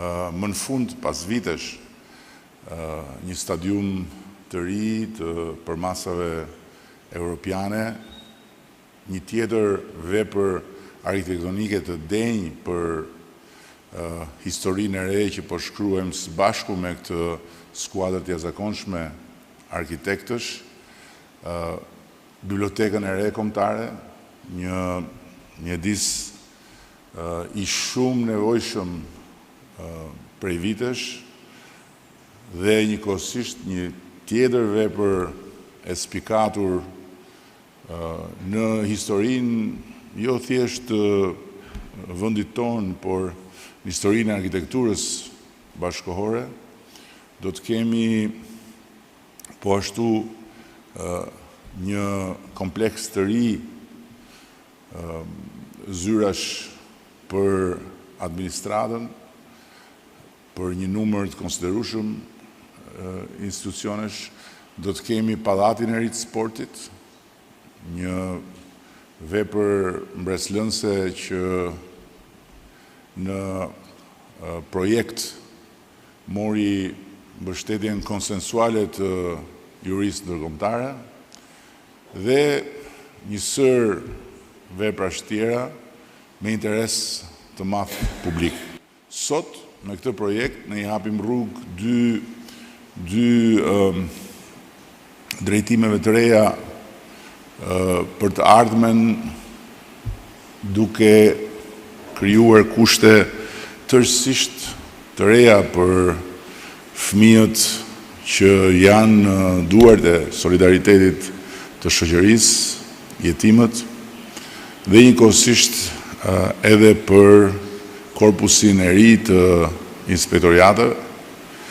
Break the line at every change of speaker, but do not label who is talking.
më në fund pas vitesh një stadium të ri të përmasave europiane, një tjetër vepër arkitektonike të denjë për historinë e re që po shkruajmë së bashku me këtë skuadër të jashtëzakonshme arkitektësh, Bibliotekën e re kombëtare, një mjedis i shumë nevojshëm prej vitesh dhe njëkohësisht një tjetër vepër e spikatur në historinë jo thjesht të vendit tonë, por në historinë e arkitekturës bashkëkohore, do të kemi po ashtu një kompleks të ri zyrash për administratën, për një numër të konsiderueshëm institucionesh, do të kemi pallatin e ri të sportit, një vepër mbresëlënëse që në projekt mori mbështetjen konsensuale të jurisë ndërkombëtare dhe një sërë veprash tjera me interes të madh publik. Sot, me këtë projekt, ne i hapim rrugë dy dy drejtimeve të reja për të ardhmen duke krijuar kushte tërësisht të reja për fëmijët që janë në duart e solidaritetit të shoqërisë, jetimët, dhe njëkohësisht edhe për korpusin e ri të inspektoriateve.